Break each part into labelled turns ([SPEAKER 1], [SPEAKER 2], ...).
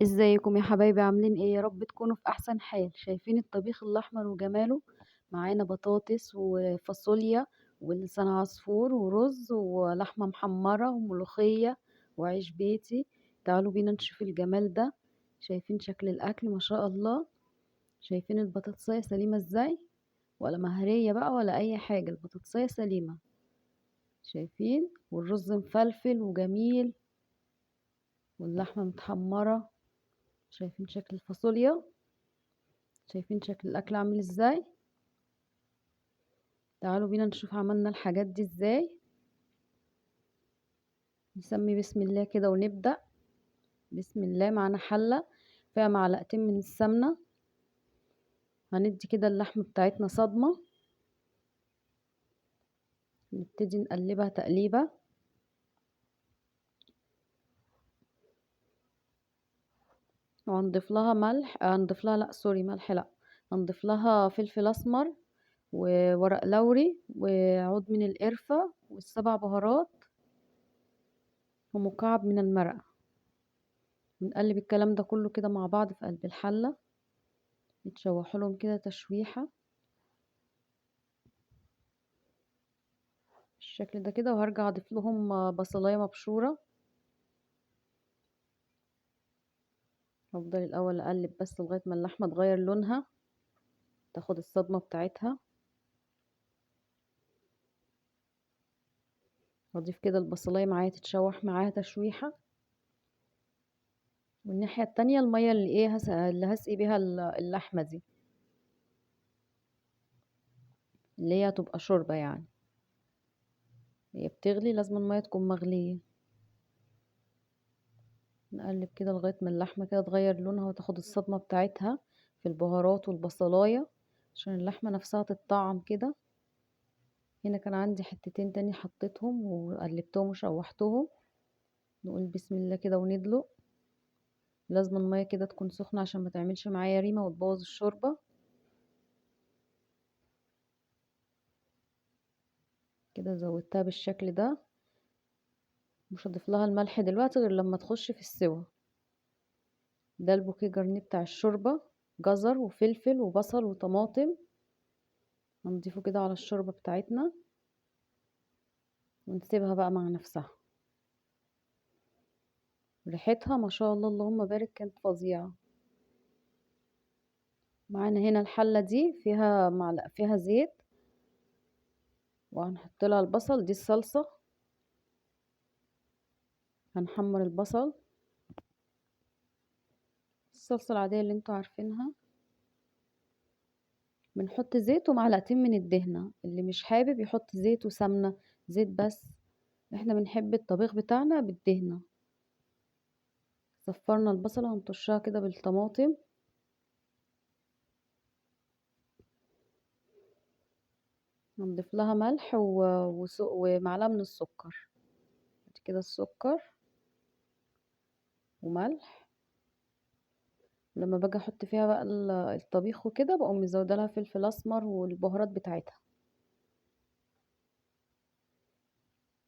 [SPEAKER 1] ازيكم يا حبايبي؟ عاملين ايه؟ يا رب تكونوا في احسن حال. شايفين الطبيخ الاحمر وجماله؟ معانا بطاطس وفاصوليا ولسان عصفور ورز ولحمه محمرة وملوخيه وعيش بيتي. تعالوا بينا نشوف الجمال ده. شايفين شكل الاكل ما شاء الله؟ شايفين البطاطسايه سليمة ازاي؟ ولا مهريه بقى ولا اي حاجة، البطاطسايه سليمة. شايفين؟ والرز مفلفل وجميل واللحمة متحمره. شايفين شكل الفاصوليا؟ شايفين شكل الاكل عامل ازاي؟ تعالوا بينا نشوف عملنا الحاجات دي ازاي. نسمي بسم الله كده ونبدأ. بسم الله. معانا حلة فيها معلقتين من السمنة، هندي كده اللحمة بتاعتنا صدمة، نبتدي نقلبها تقليبة. وهنضيف لها ملح، هنضيف لها لا سوري ملح لا، هنضيف لها فلفل اسمر وورق لوري وعود من القرفة والسبع بهارات ومكعب من المرقة. نقلب الكلام ده كله كده مع بعض في قلب الحلة، نتشوحوا لهم كده تشويحة بالشكل ده كده. وهرجع اضيف لهم بصلاية مبشورة. هفضل الاول اقلب بس لغاية ما اللحمة تغير لونها، تاخد الصدمة بتاعتها. هضيف كده البصلاية معايا تتشوح معاها تشويحة. والناحية التانية المية اللي ايه اللي هسقي بيها اللحمة دي، اللي هي هتبقى شوربة يعني، هي بتغلي لازم المية تكون مغلية. نقلب كده لغاية ما اللحمة كده تغير لونها وتاخد الصدمة بتاعتها في البهارات والبصلاية، عشان اللحمة نفسها تتطعم كده. هنا كان عندي حتتين تاني حطيتهم وقلبتهم وشوحتهم. نقول بسم الله كده وندلق. لازم المية كده تكون سخنة عشان ما تعملش معايا ريمة وتبوظ الشوربة. كده زودتها بالشكل ده. مش هضيف لها الملح دلوقتي غير لما تخش في السوا. ده البوكيه جرنيه بتاع الشوربة، جزر وفلفل وبصل وطماطم، هنضيفه كده على الشوربة بتاعتنا ونسيبها بقى مع نفسها. ريحتها ما شاء الله اللهم بارك كانت فظيعة. معانا هنا الحلة دي فيها معلقة فيها زيت، وهنحط لها البصل. دي الصلصة، هنحمر البصل، الصلصة العادية اللي انتوا عارفينها. بنحط زيت ومعلقتين من الدهنة، اللي مش حابب يحط زيت وسمنة، زيت بس، احنا بنحب الطبيخ بتاعنا بالدهنة. صفرنا البصلة هنطشها كده بالطماطم. هنضيف لها ملح ومعلقة من السكر، بعد كده السكر وملح. لما باجي احط فيها بقى الطبيخ وكده بقوم مزوده لها فلفل اسمر والبهارات بتاعتها.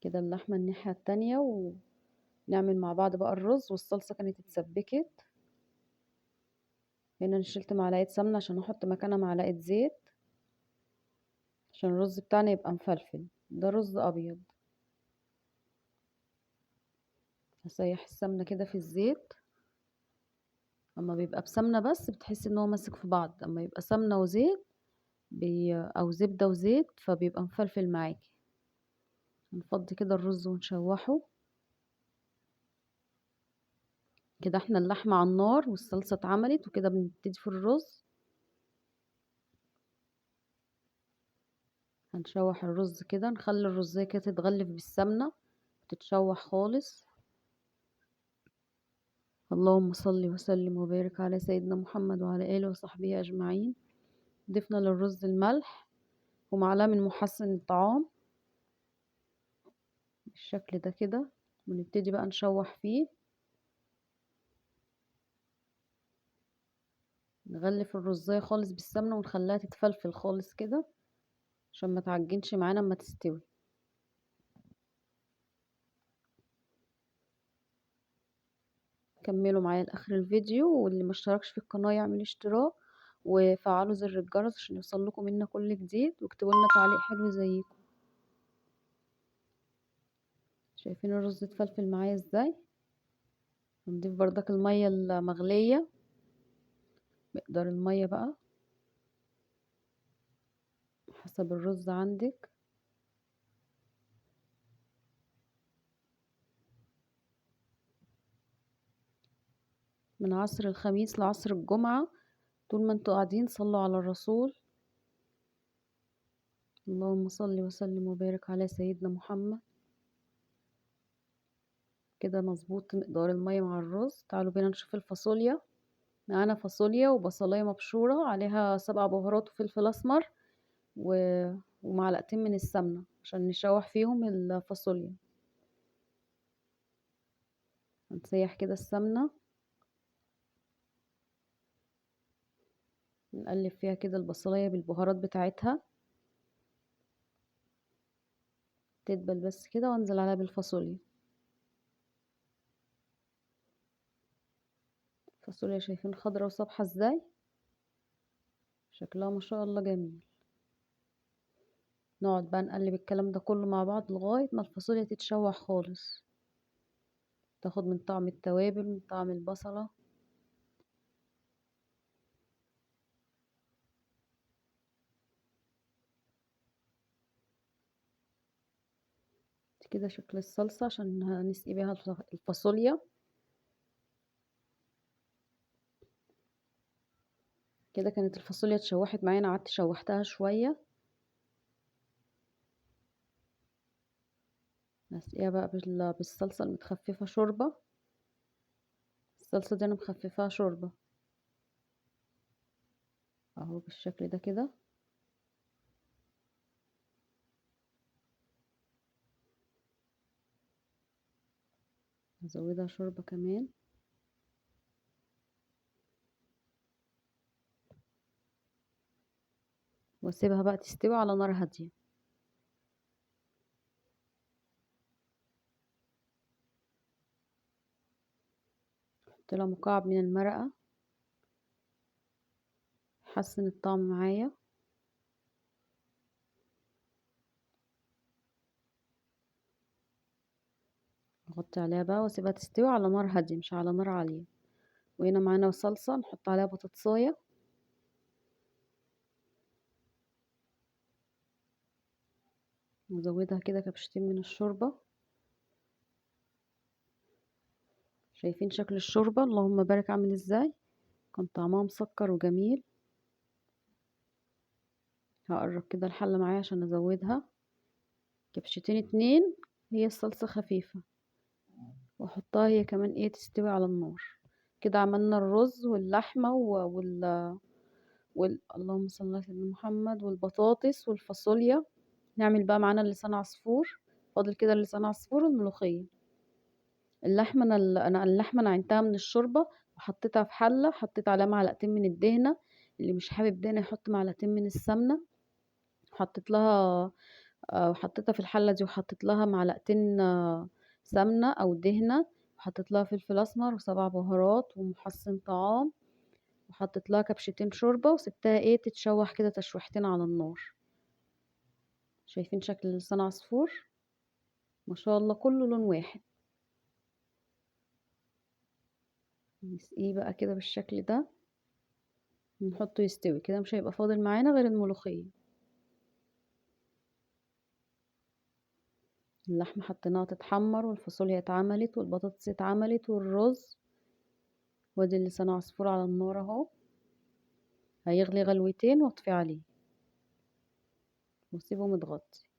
[SPEAKER 1] كده اللحمة الناحية التانية، ونعمل مع بعض بقى الرز. والصلصه كانت اتسبكت. هنا شلت معلقه سمنه عشان احط مكانها معلقه زيت، عشان الرز بتاعنا يبقى مفلفل. ده رز ابيض. هسيح السمنة كده في الزيت. اما بيبقى بسمنه بس بتحس ان هو ماسك في بعض، اما يبقى سمنه وزيت او زبدة وزيت فبيبقى مفلفل معاكي. نفضي كده الرز ونشوحه كده. احنا اللحمة على النار والصلصه اتعملت وكده بنبتدي في الرز. هنشوح الرز كده، نخلي الرزايه كده تتغلف بالسمنه وتتشوح خالص. اللهم صل وسلم وبارك على سيدنا محمد وعلى آله وصحبه أجمعين. ضفنا للرز الملح ومعلقة من محسن الطعام بالشكل ده كده، ونبتدي بقى نشوح فيه. نغلف الرزاية خالص بالسمنة ونخليها تتفلفل خالص كده عشان ما تعجنش معانا اما تستوي. كملوا معايا لاخر الفيديو، واللي ما اشتركش في القناة يعمل اشتراك وفعلوا زر الجرس عشان يوصل لكم منا كل جديد، واكتبوا لنا تعليق حلو زيكم. شايفين الرز اتفلفل معايا ازاي؟ هنضيف بردك المية المغلية، مقدار المية بقى حسب الرز عندك. من عصر الخميس لعصر الجمعة طول ما انتوا قاعدين صلوا على الرسول. اللهم صل وسلم وبارك على سيدنا محمد. كده مظبوط مقدار المية مع الرز. تعالوا بينا نشوف الفاصوليا. معانا فاصوليا وبصلاية مبشورة عليها 7 بهارات وفلفل اسمر ومعلقتين من السمنة عشان نشوح فيهم الفاصوليا. هنسيح كده السمنة، نقلب فيها كده البصلاية بالبهارات بتاعتها تدبل بس كده، وانزل عليها بالفاصوليا. الفاصوليا شايفين خضرة وصبحة ازاي، شكلها ما شاء الله جميل. نقعد بقى نقلب الكلام ده كله مع بعض لغاية ما الفاصوليا تتشوح خالص، تاخد من طعم التوابل من طعم البصلة. كده شكل الصلصة عشان هنسقي بيها الفاصوليا. كده كانت الفاصوليا اتشوحت معايا، انا قعدت شوحتها شوية. هسقيها بقى بالصلصة المتخففة شوربة. الصلصة دي انا مخففاها شوربة اهو بالشكل ده كده. هزودها شوربة كمان. واسيبها بقى تستوي على نار هادية. احط لها مكعب من المرقة يحسن الطعم معايا. اغطي عليها بقى واسيبها تستوي على نار هادية مش على نار عالية. وهنا معانا صلصة نحط عليها بطاطساية. نزودها كده كبشتين من الشوربة. شايفين شكل الشوربة اللهم بارك عامل ازاي، كان طعمها مسكر وجميل. هقرب كده الحلة معايا عشان ازودها كبشتين 2، هي الصلصة خفيفة، واحطها هي كمان تستوي على النار. كده عملنا الرز واللحمة اللهم صل على سيدنا محمد، والبطاطس والفاصوليا. نعمل بقى معانا اللسان عصفور، فاضل كده اللسان عصفور والملوخية. اللحمة انا اللحمة نعمتها من الشوربة وحطيتها في حلة، حطيت عليها معلقتين من الدهنة، اللي مش حابب دهنة يحط معلقتين من السمنة. حطيتها في الحلة دي وحطيت لها معلقتين سمنة او دهنة، وحطيت لها فلفل اسمر و7 بهارات ومحسن طعام، وحطيت لها كبشتين شوربة، وسبتها تتشوح كده تشويحتين على النار. شايفين شكل لسان عصفور ما شاء الله كله لون واحد. نسقيه بقى كده بالشكل ده، نحطه يستوي كده، مش هيبقى فاضل معانا غير الملوخية. اللحمة حطيناها تتحمر، والفاصوليا اتعملت، والبطاطس اتعملت، والرز، وادي اللسان عصفور على النار اهو، هيغلي غلوتين واطفي عليه واسيبه متغطي.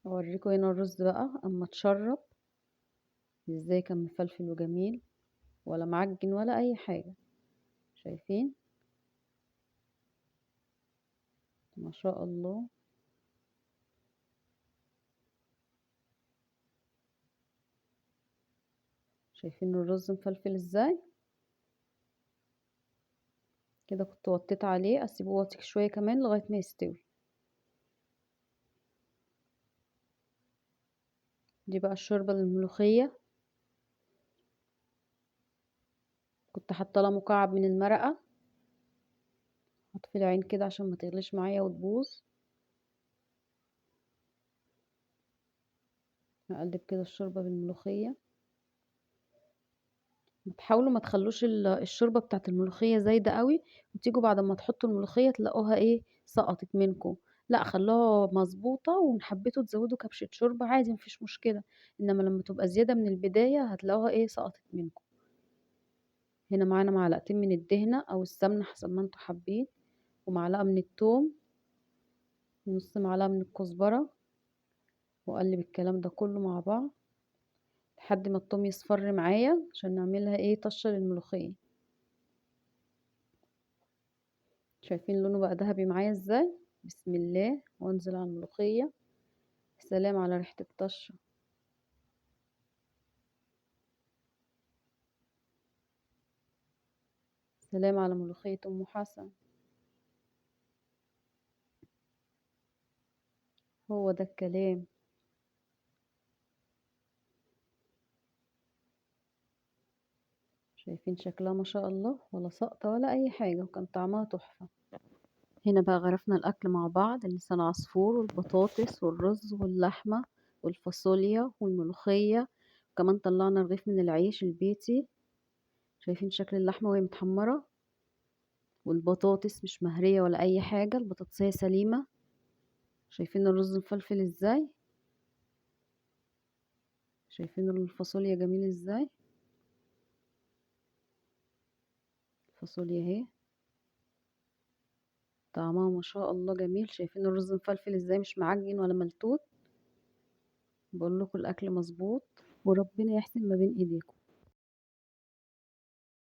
[SPEAKER 1] اوريكم هنا الرز بقى اما اتشرب ازاي، كان مفلفل وجميل ولا معجن ولا اي حاجة. شايفين ما شاء الله. شايفين الرز مفلفل ازاي كده. كنت وطيت عليه، اسيبه واطي شويه كمان لغايه ما يستوي. دي بقى الشوربة للملوخية، كنت حاطة لها مكعب من المرقة. هطفي العين كده عشان ما تغليش معايا وتبوظ. هقلب كده الشوربة بالملوخية. تحاولوا ما تخلوش الشوربة بتاعت الملوخية زايدة قوي، وتيجوا بعد ما تحطوا الملوخية تلاقوها ايه سقطت منكم. لا، خلوها مظبوطة، وان حبيتوا تزودوا كبشة شوربة عادي مفيش مشكلة، انما لما تبقى زيادة من البداية هتلاقوها ايه سقطت منكم. هنا معانا معلقتين من الدهنة او السمنة حسب ما انتوا حابين، ومعلقة من التوم، ونص معلقة من الكزبرة، واقلب الكلام ده كله مع بعض لحد ما التوم يصفر معايا عشان نعملها ايه طشة للملوخية. شايفين لونه بقى ذهبي معايا ازاي؟ بسم الله. وانزل على الملوخية. سلام على ريحة الطشة. سلام على ملوخية ام حسن. هو ده الكلام. شايفين شكلها ما شاء الله، ولا سقطة ولا أي حاجة، وكان طعمها تحفة. هنا بقى غرفنا الأكل مع بعض، اللسان عصفور والبطاطس والرز واللحمة والفاصوليا والملوخية، وكمان طلعنا رغيف من العيش البيتي. شايفين شكل اللحمة وهي متحمرة، والبطاطس مش مهرية ولا أي حاجة، البطاطسية سليمة. شايفين الرز مفلفل ازاي، شايفين الفاصوليا جميل ازاي، الفاصوليا اهي طعمها ما شاء الله جميل. شايفين الرز مفلفل ازاي، مش معجن ولا ملتوت. بقول لكم الاكل مظبوط، وربنا يحسن ما بين ايديكم.